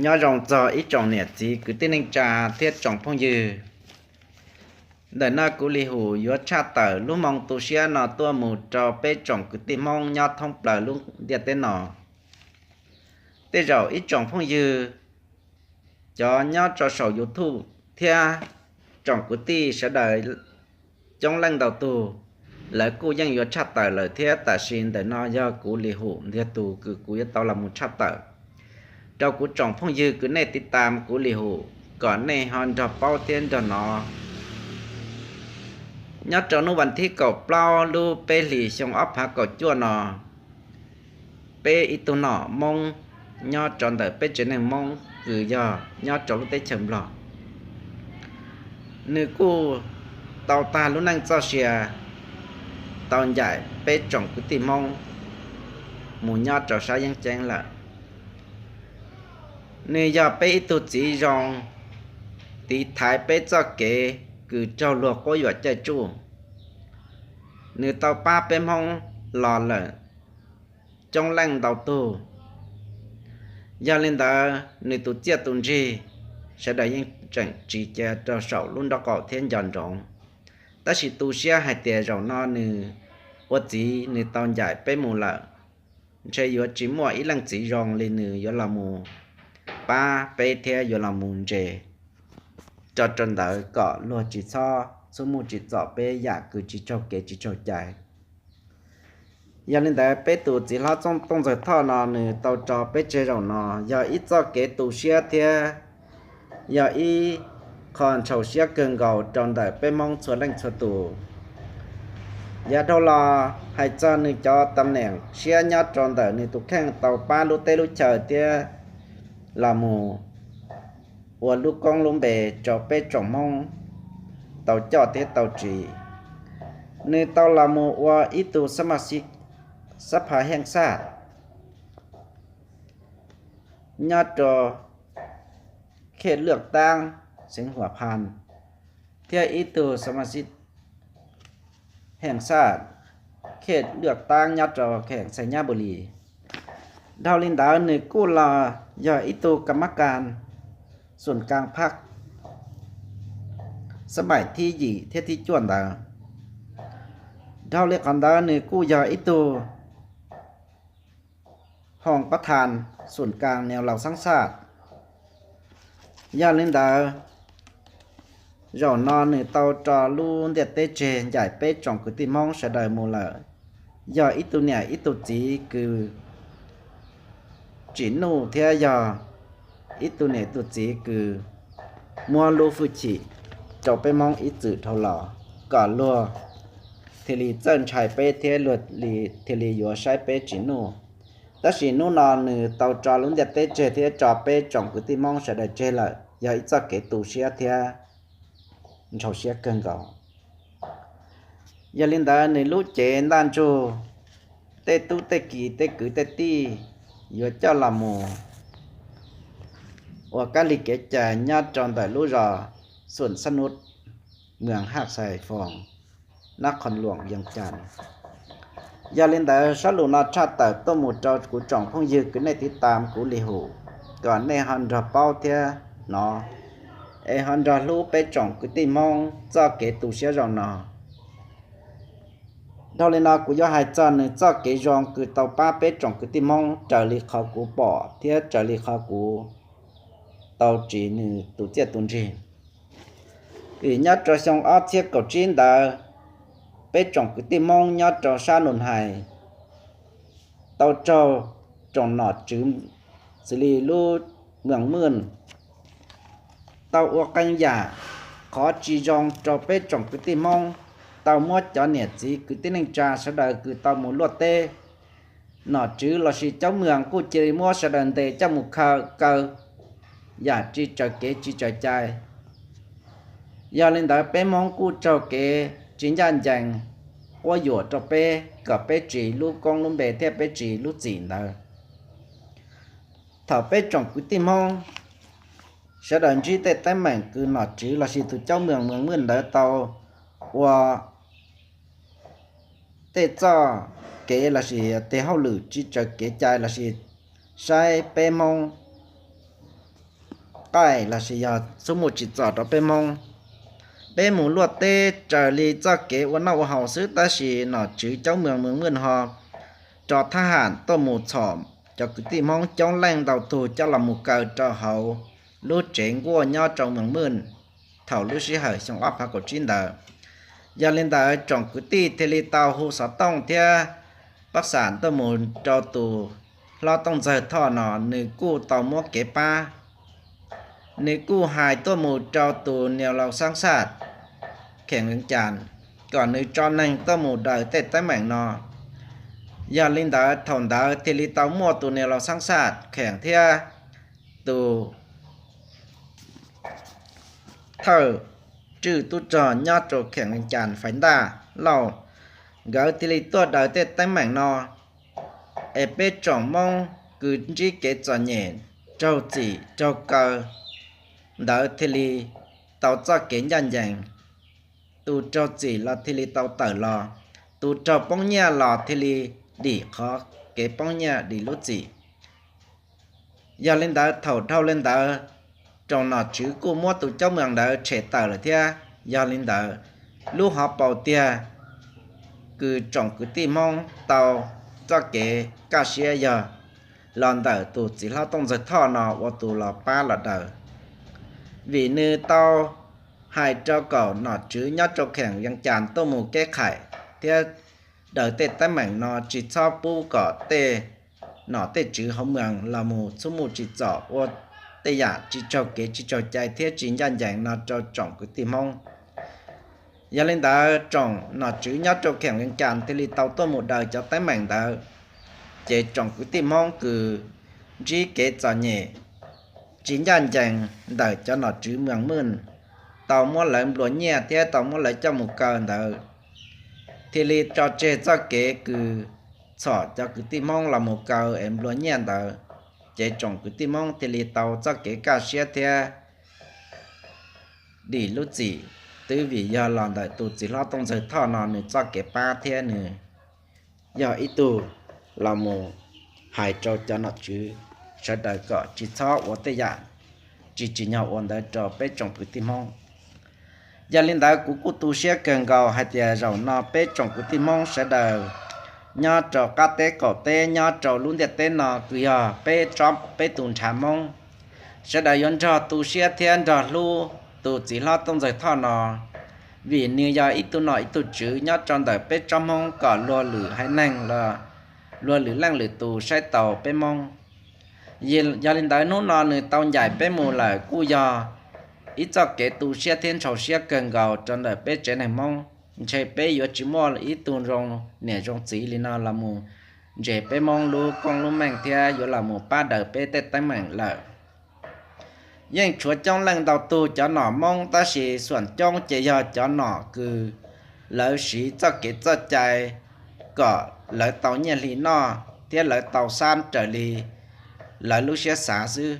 Nyob zoo txog ib tsoom niam txiv kwv tij neej tsa thiab tsoom phooj ywg. Ntawm no kuv Lis Hum yuav tshaj tawm lub moo tu siab no tuaj mus rau peb tsoom kwv tij Hmoob nyob thoob plaws lub ntiaj teb no. Tej zaum ib tsoom phooj ywg cov nyob rau saum YouTube thiab tsoom kwv tij sawv daws coob leej ntau tug, lawv kuj yeej yuav tshaj tawm lawm thiab, tab sis ntawm no yog kuv Lis Hum ntiag tug kws kuv yuav tau los mus tshaj tawm rau kuv tsoom phooj ywg kws nej tiv tam kuv Lis Hum kom nej ho nrog paub thiab nrog hnov. Nyob rau hnub vas thib kaum plaub lub peb hlis xyoo ob phav kaum cuaj no, peb ib tug nom Hmoob nyob rau ntawm peb tsev neeg Hmoob kws yog nyob rau lub teb chaws Nplog, nws kuj tau tag lub neej txoj sia, tau ncaim peb tsoom kwv tij Hmoob mus nyob rau sab yeeb ceeb lawm. Nws yog peb ib tug txiv zoo, tiv thaiv peb txoj kev kws raug luag quab yuam caij tsuj. Nws tau pab peb Hmoob los lawm coob leej ntau tug. Yog li ntawd nws tus txiaj tus ntsig sawv daws yeej tseem tsis cia rau saum lub nraub qaum thiab nco ntsoov. Tab sis tu siab hais tias zaum no nws ua txiv nws tau ncaim peb mus lawm, ntshe yuav tsis muaj ib leej txiv zoo li nws yuav los mus pab peb thiab yuav los mus ntse tso rau ntawd kom luag tsis txhob txhub muj tsim txom peb yam kws tsis raug kev tsis raug cai. Yog li ntawd peb tus txiv hlob Tooj Ntxawg Thoj no nws tau tso peb tseg zaum no yog ib txoj kev tu siab thiab yog ib qho ntxhov siab kawg nkaus rau ntawm peb Hmoob txhua leej txhua tus. Yav dhau los hais txog nws cov tam neem siab nyob rau ntawm nws tus kheej tau pab lub teb lub chaw thiab los mus ua lub koob lub npe rau peb tsoom Hmoob tau coj thiab tau tsim. Nws tau los mus ua ib tug xab pha heej xaj nyob rau khej lwaj taab xeev Huam Phas, thiab ib tug xab ma xib heej xaj khej lwaj taab nyob rau kheem Xais Nyab Npus Lis. Dhau li ntawd nws kuj los yog ib tug kam mab kas xum kas phab xab maim thib yim thiab thib cuaj ntawd. Dhau li qhov ntawd nws kuj yog ib tug hoos pab thas xum kas nees laus xab xaj. Yog li ntawd, zaum no nws tau rau lub ntiaj teb tseg ncaim peb tsoom kwv tij Hmoob sawv daws mus lawm, yog ib tug niam ib tug txiv kws tsim nuj thiab yog ib tug niam ib tug txiv kws muab lub hwj chim rau peb Hmoob ib txwm dhau los, kom luag thiaj li txawj ntshai peb thiab luag thiaj li yuav saib peb tsis nuj. Tab sis hnub no nws tau tso lub ntiaj teb tseg thiab tso peb tsoom kwv tij Hmoob sawv daws tseg lawm, yog ib txoj kev tu siab thiab ntxhov siab kawg nkaus. Yog li ntawd nws lub cev ntaj ntsug, tej tub tej ki tej kwv tej tij yuav coj los mus ua kab li kev cai nyob rau ntawm lub zos Xum Xab Nub, moos Haj Xais Foos, nab qhos luam Yoos Cas. Yog li ntawd sab lus no tshaj tawm tuaj mus rau kuv tsoom phooj ywg kws nej tiv tam kuv Lis Hum, kom nej ho nrog paub thiab hnov, es ho nrog hlub peb tsoom kwv tij Hmoob txoj kev tu siab zaum no. Dhau li no kuv yuav hais txog nws txoj kev zoo kws tau pab peb tsoom kwv tij Hmoob raws li qhov kuv pom thiab raws li qhov kuv tau ris nws tus txiaj tus ntsig. Vim nyob rau xyoo ob txhiab kaum tsib ntawd, peb tsoom kwv tij Hmoob nyob rau sab Nus Hais tau raug tsoom nom tswv xws li lub moos Maj tau ua qee yam qhov tsis zoo rau peb tsoom kwv tij Hmoob, tau muab cov niam txiv kwv tij neej tsa sawv daws kws tau mus luaj teb, nom tswv lossis coob moos kuj cia li muab sawv daws ntes coj mus khaws kaw yam tsis tsaws kev tsis tsaws cai. Yog li ntawd peb Hmoob kuj raug kev tsis ncaj ncees, quab yuam rau peb kom peb tsis lub koob lub npe thiab peb tsis lub txim ntawd. Thaum peb tsoom kwv tij Hmoob sawv daws ntsib tej teeb meem kws nom tswv lossis tus coob moos moos Maj ntawd tau ua tej txoj kev lossis tej hauj lwm tsis tsaws kev cai lossis saib peb Hmoob paij lossis yog txhuab muj tsim txom rau peb Hmoob. Peb mus luaj teb raws li txoj kev ua noj ua haus xwb, tab sis nom tswv coob moos Mws Mwj ho rau thab ham tuaj mus txhom cov kwv tij Hmoob coob leej ntau tug coj los mus kaw rau hauv lub tsev nkuaj nyob rau Mws Mwj thaum lub sij hawm xyoo ob phav kaum tsib ntawd. Yog li ntawd tsoom kwv tij thiaj li tau hu xov tooj thiab pab xam tuaj mus rau tus hlob Tooj Ntxawg Thoj no, nws kuj tau muab kev pab. Nws kuj hais tuaj mus rau tus niam laus xab xaj kheem Vees Cas kom nws tso neeg tuaj mus daws tej teeb meem no. Yog li ntawd thaum ntawd thiaj li tau muaj tus niam laus xab xaj kheem thiab tus thawj tswj tub rog nyob rau kheem Vees Cas Faiv Ntaj Lauj, nkawd thiaj li tuaj daws tej teeb meem no, es peb tsoom Hmoob kws ntsib kev txom nyem raug txim raug kaw ntawd thiaj li tau txoj kev ncaj ncees. Tus raug txim los thiaj li tau tawm los, tus raug poob nyiaj los thiaj li dim qhov kev poob nyiaj dim lub txim. Yog li ntawd thaum dhau li ntawd, tsoom nom tswv kuj muab tus caub moos ntawd tshem tawm lawm thiab. Yog li ntawd lub hauv paus tiag kws tsoom kwv tij Hmoob tau txoj kev kaj siab yog los ntawm tus txiv hlob Tooj Ntxawg Thoj no ua tus los pab los daws, vim nws tau hais rau kaum nom tswv nyob rau kheem Vees Cas tuaj mus keb qhais thiab daws tej teeb meem no tsis txhob pub kom tej nom tej tswv hauv moos los mus txhuab muj tsim txom ua tej yam tsis raug kev tsis raug cai thiab tsis ncaj ncees no rau tsoom kwv tij Hmoob. Yog li ntawd tsoom nom tswv nyob rau kheem Vees Cas thiaj li tau tuaj mus daws cov teeb meem ntawd, ces tsoom kwv tij Hmoob kws ntsib kev txom nyem tsis ncaj ncees ntawm cov nom tswv Mws Mwj tau muab lawv nplua nyiaj thiab tau muab lawv coj mus kaw ntawd, thiaj li tso tseg txoj kev kws txhom cov kwv tij Hmoob los mus kaw es nplua nyiaj ntawd, ces tsoom kwv tij Hmoob thiaj li tau txoj kev kaj siab thiab dim lub txim, twb vim yog los ntawm tus txiv hlob Tooj Ntxawg Thoj no nws txoj kev pab thiab nws yog ib tug los mus hais rau cov nom tswv sawv daws kom tsis txhob ua tej yam tsis tsim nyog ua ntawd rau peb tsoom kwv tij Hmoob. Yog li ntawd kuv kuj tu siab kawg nkaus hais tias zaum no peb tsoom kwv tij Hmoob sawv daws nyob rau qab teb qaum teb nyob rau lub ntiaj teb no kws yog peb tsob peb tus ntshav Hmoob, sawv daws yuav nrog tu siab thiab nrog hlub tus txiv hlob Tooj Ntxawg Thoj no, vim nws yog ib tug nom ib tug tswv nyob rau ntawm peb tsob Hmoob kom luag lwm haiv neeg los luag lwm leej lwm tus saib taus peb Hmoob. Yog li ntawd hnub no nws tau ncaim peb mus lawm kuj yog ib txoj kev tu siab thiab ntshaus siab kawg nkaus rau ntawm peb tsev neeg Hmoob. Ntshe peb yuav tsis muaj ib tug zoo niam zoo txiv li no los mus ntses peb Hmoob lub koob lub meej thiab yuav los mus pab daws peb tej teeb meem lawm. Yeej tshuav coob leej ntau tug cov nom Hmoob tab sis xuam coob ces yog cov nom kws lawv siv txoj kev txoj cai kom lawv tau nyiaj hli noj thiab lawv tau xab raws li lawv lub siab xav xwb.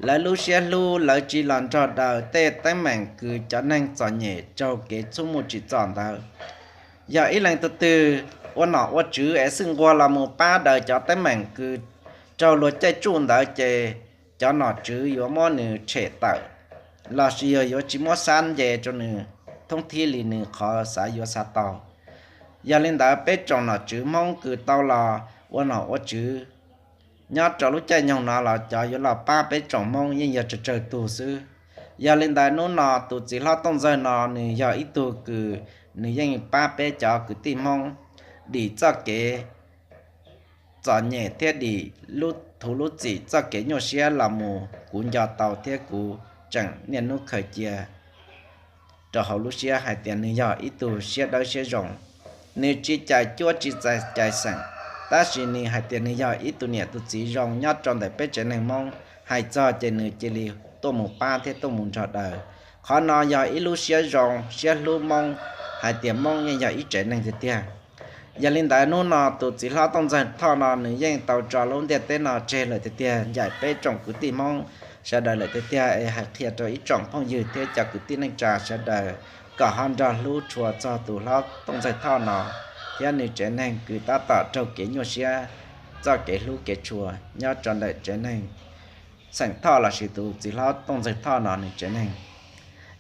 Lawv lub siab hlub lawv tsis los nrog daws tej teeb meem kws cov neeg txom nyem raug kev txhuab muaj tsim txom ntawd. Yog ib leeg tug twg ua nom ua tswv es xwb nquag los mus pab daws cov teeb meem kws raug luag caij tsuj ntawd ces cov nom tswv yuav muab nws tshem tawm lossis yog yuav tsis muab xab nce rau nws thoob thib li nws qhov xav yuav xav tau. Yog li ntawd peb tsoom nom tswv Hmoob kws tau los ua nom ua tswv nyob rau lub caij nyoog no los cov yuav los pab peb tsoom Hmoob yeej yog tsawg tsawg tug xwb. Yog li ntawd hnub no tus txiv hlob Tooj Ntxawg no nws yog ib tug kws nws yeej pab peb cov kwv tij Hmoob dim txoj kev txom nyem thiab dim lub thuv lub txim txoj kev nyuaj siab los mus kuv nco tau thiab kuv tseem niaj hnub khaws cia rau hauv lub siab hais tias nws yog ib tug siab dawb siab zoo. Nws tsis cais cuab tsis cais xeem, tab sis nws hais tias nws yog ib tug niam tus txiv zoo nyob rau ntawm peb tsev neeg Hmoob, hais txog ces nws cia li tuaj mus pab thiab tuaj mus nrog daws. Qhov no yog ib lub siab zoo siab hlub Hmoob, hais tias Hmoob yeej yog ib tsev neeg tiag tiag. Yog li ntawd hnub no tus txiv hlob Tooj Ntxawg Thoj no nws yeej tau tso lub ntiaj teb no tseg lawm tiag tiag, ncaim peb tsoom kwv tij Hmoob sawv daws lawm tiag tiag es hais qhia rau ib tsoom phooj ywg thiab cov kwv tij neej tsa sawv daws kom ho nrog hlub tshua txog tus hlob Tooj Ntxawg Thoj no thiab nws tsev neeg kws tab tom raug kev nyuaj siab, txoj kev hlub kev tshua nyob rau ntawm tsev neeg Xeem Thoj lossis tus txiv hlob Tooj Ntxawg Thoj no nws tsev neeg.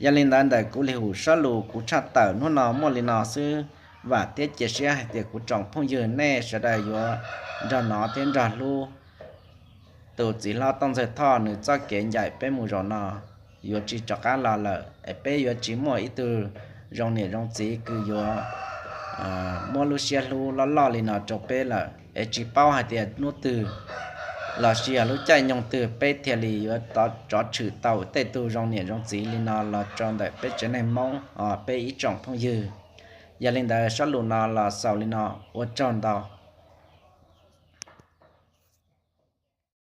Yog li ntawd ntawm kuv Lis Hum Sob Lus kuv tshaj tawm hnub no muaj li no xwb, vam thiab cia siab hais tias kuv tsoom phooj ywg nej sawv daws yuav nrog nov thiab nrog hlub tus txiv hlob Tooj Ntxawg Thoj nws txoj kev ncaim peb mus zaum no yuav tsis rov qab los lawm, es peb yuav tsis muaj ib tug zoo niam zoo txiv kws yuav muab lub siab hlub loj loj li no rau peb lawm, es tsis paub hais tias hnub twg lossis yog lub caij nyoog twg peb thiaj li yuav rov tshwm tau tej tug zoo niam zoo txiv li no los rau ntawm peb tsev neeg Hmoob, peb ib tsoom phooj ywg. Yog li ntawd Sob Lus no los xaus li no, ua tsaug ntau.